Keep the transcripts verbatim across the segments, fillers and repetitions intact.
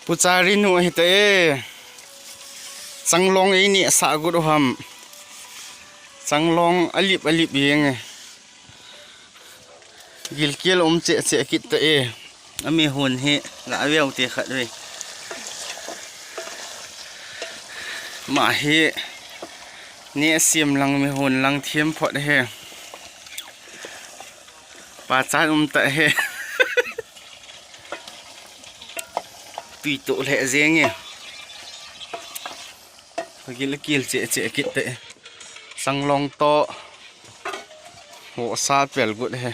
Puchari nu ahi ta e. Changlong ei neh sah got u ham. Changlong alip alip jeng e. Gilkel um cheh cheh kit ta e. Ami hon hi la veu te khat ve. Ma hi neh sim lang mi hon lang thiam phot he. Pachat um ta he. Tui to lheh jeng e. Ka gil a kil cheh cheh kit te. Changlong to. Ho sa pel got he.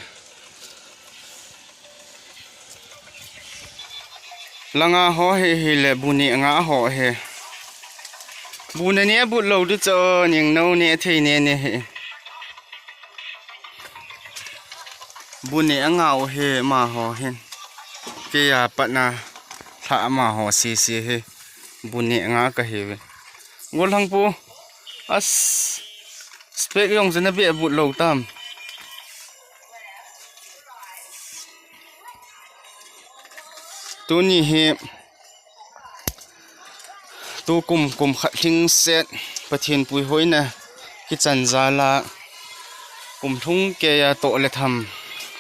Langa ho he hi le bu neh nga ho he. Bu na neh but lou di cho ning no neh thei ne ne he. Bu neh a ngau he amaho hin. Kei a pat na lha amaho sese he. Bu neh nga ka hi ve. Golhang pu. As. Spek jong chu na be but lou tam. Tuni hi. Tukum, kum khat lhingset Pathen puihoina kichan jal a, kum lhung keiya toh le tham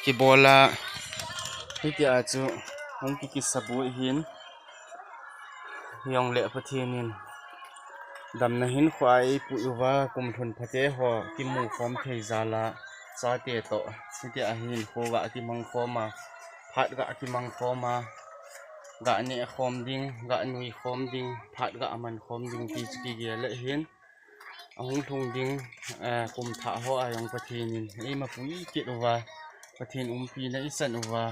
kibol a, hitia chu hung kikisa boi hin, hijongle Pathen in damna hinkhoa eipui uva, kum lhun phate ho kimu khom thei jal a, chate toh hitia hinkho ga kimang khom a, phat ga kimang khom a, ga neh khom ding, ga nui khom ding, phat ga man khom ding ti chu kigel le hin. Ahung lhung ding, eh, kum thah ho a jong Pathen in eima pui kit uva, Pathen umpina ichan uva,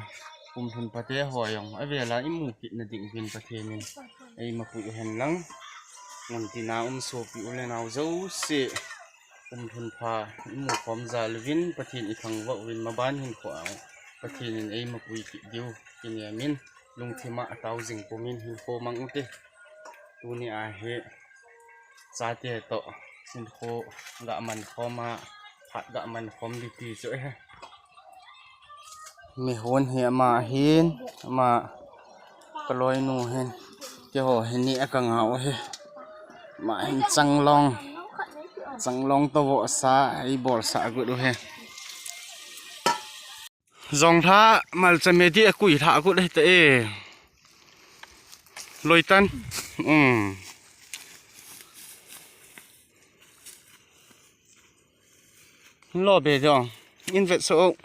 kum lhun phate ho a jong avel a imu kit na ding uvin Pathen in eima pui uhen lang. Ngamtina um sopi u le nao jouse, kum lhun pha imu khom jal uvin Pathen ithangvah uvin, maban hinkhoa Pathen in eima pui kit diu kinem in, lungthima atao jing pumin hinkho mang ute. Tuni a hi chate toh hinkho ga man khom a, phat ga man khom di ti chu he. Mi hon hi ama hin, ama ka loinu hin. Keiho hi neh ka ngau hi. Ama hin changlong. Changlong to vohsa, ei bolsa got u hi. Jong lha, malcha me di a kui lha got hi ta e. Loitan. Um. Lo be jong. In vet so.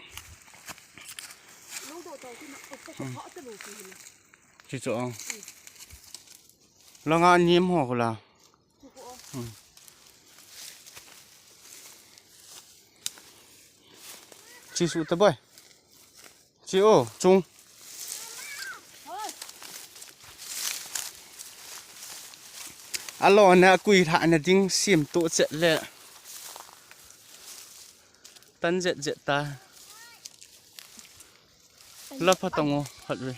Chi chu ong. Langa nim ho kula. Hmm. Chi su ta boy. Chi o, chung. Alo na kui lha na ding sim to chet le. Tan jet jet ta. La pha tang o, hat ve.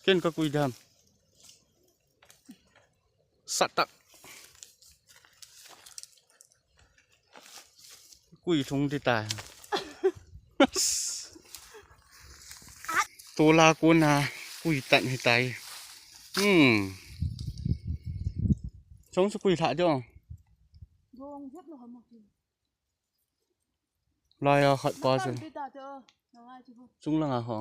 Ken ka kui dam. Satak. Kui thung ti tai. Tola kona kui tan hi tai. Hmm. Chong su kui lha jo. Lai a khat pa chu. Chung langa ho.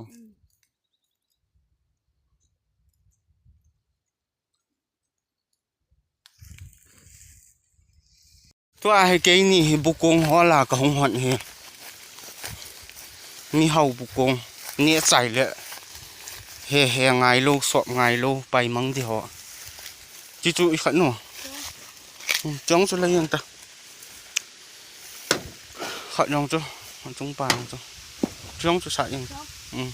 Tua hi keini hi bukong hola ka hung hon hi. Mihao bukong. Neh chai le. He he ngai lou, sop ngai lou, pai mang di ho. Chi chu i khat nu. Hmm, chong chu la yang ta. Khat jong chu, chung pa jong chu. Jong chu sa ing. Hmm.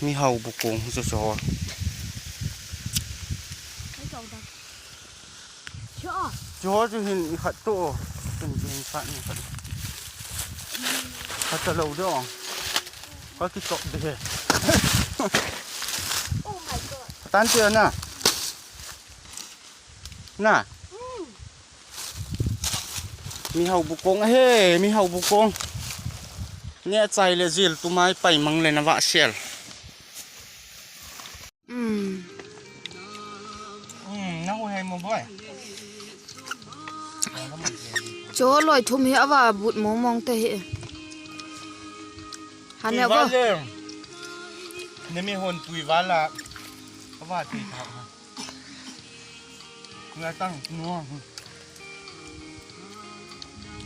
Mihao bukong chu chu. Chu chu hin i khat to. Chu chu hin sa ing khat. Khat ta lo do. Ka ki tok de. Oh my God. Tan ti na. Na. Mihao bukong ahe, mihao bukong. Neh chai le jil tumai pai mang le na va sel. Boy. Cho loi thum hi ava but mong mong te hi. Hane Tui bo. Val le. Nemi hon tui val a. Ava tui tha. Nga tang nuang.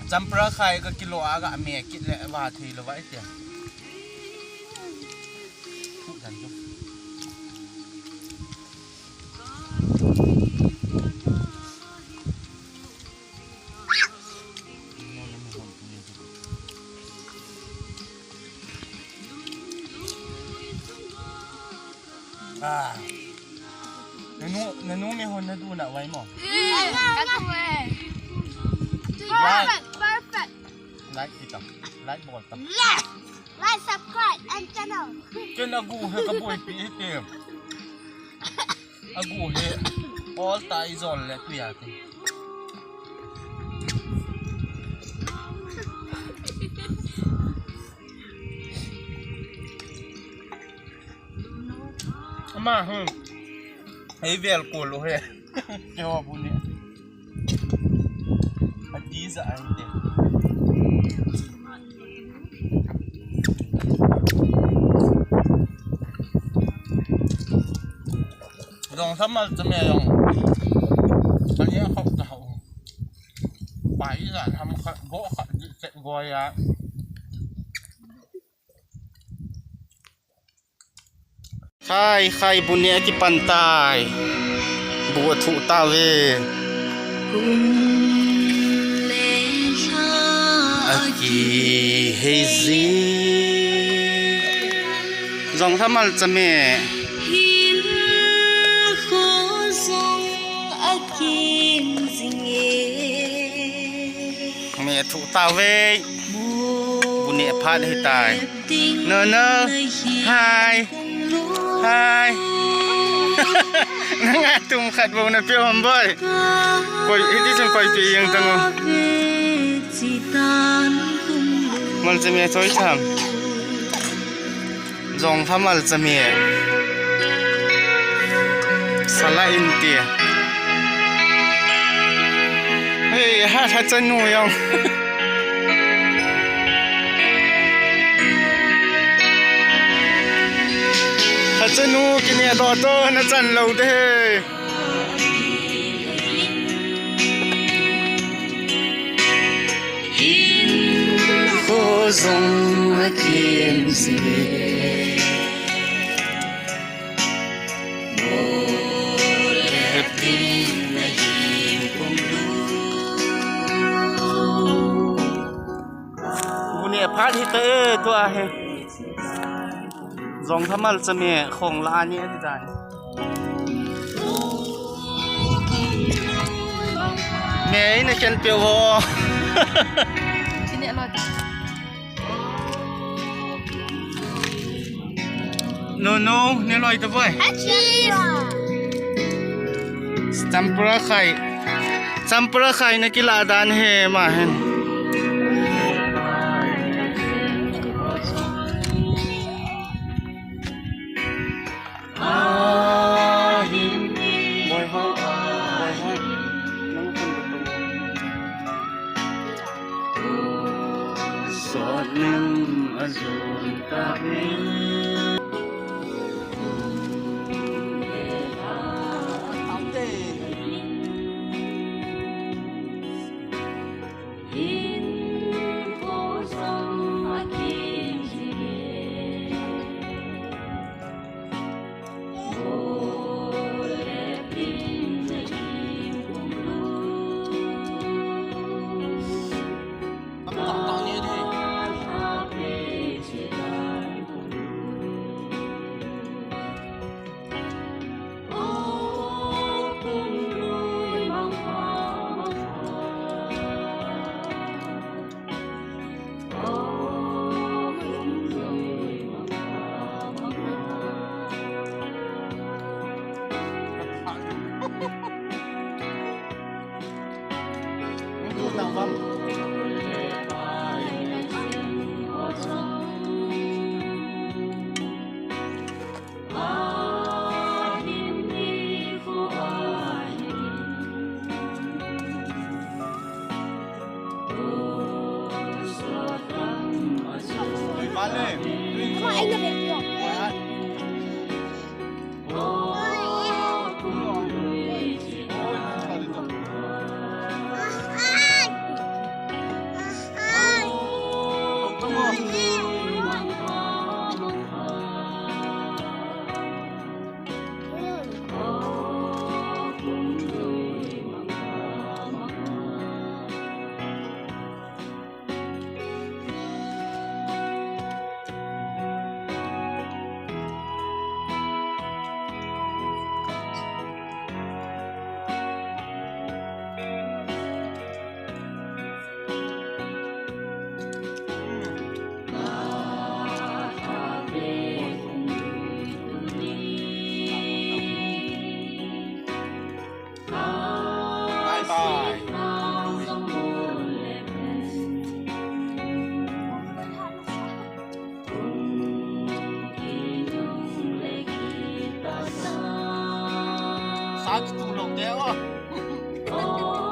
Champra khai ka kilo a ga me kit le va thei lo vai tia. Khu dan chu. Ah. Nanu, nanu me hon na du na vai mo. Perfect, perfect. Like ti tam. Like bol tam. Yes. Like, subscribe and channel. Ken agu he ka boipi he te. Agu he. All ta i zol le tu ya te. Ama, hmm. Hei vel ko lo he. Ke ho bu ni. A ti za ai te. Zong samal chame zong. Ani a khop ta ho. Pai za ham khat go khat di se go ya. Khai, khai, bu ne akipan tai. Bu athu tave. Aki hei zi. Zong thamal chame. Me athu tave. Bu ne aphat hei tai. No, no. Hai. Hai. Nanga tum khat bou na pe hom boi. Koi, hiti chun koi pe jeng tang o. Mal chame choi tham. Zong thamal chame. Sala in ti. Hei, ha, ha, chanu jong. Ha, chanu, kine do to, na chan lo de. Kho zong a kim si. Bu ne phat hita e, tua he. Zong thamal chame khong la ni ati dan. Me ina khen pe vo. Chine lo. No, no, ne loi ta boi. Cheese. Champra khai. Champra khai na kila dan he ma hen. Boi ho, boi ho. Nang kun betul. Sot ning azun ta ning. Cha kitung lou te o.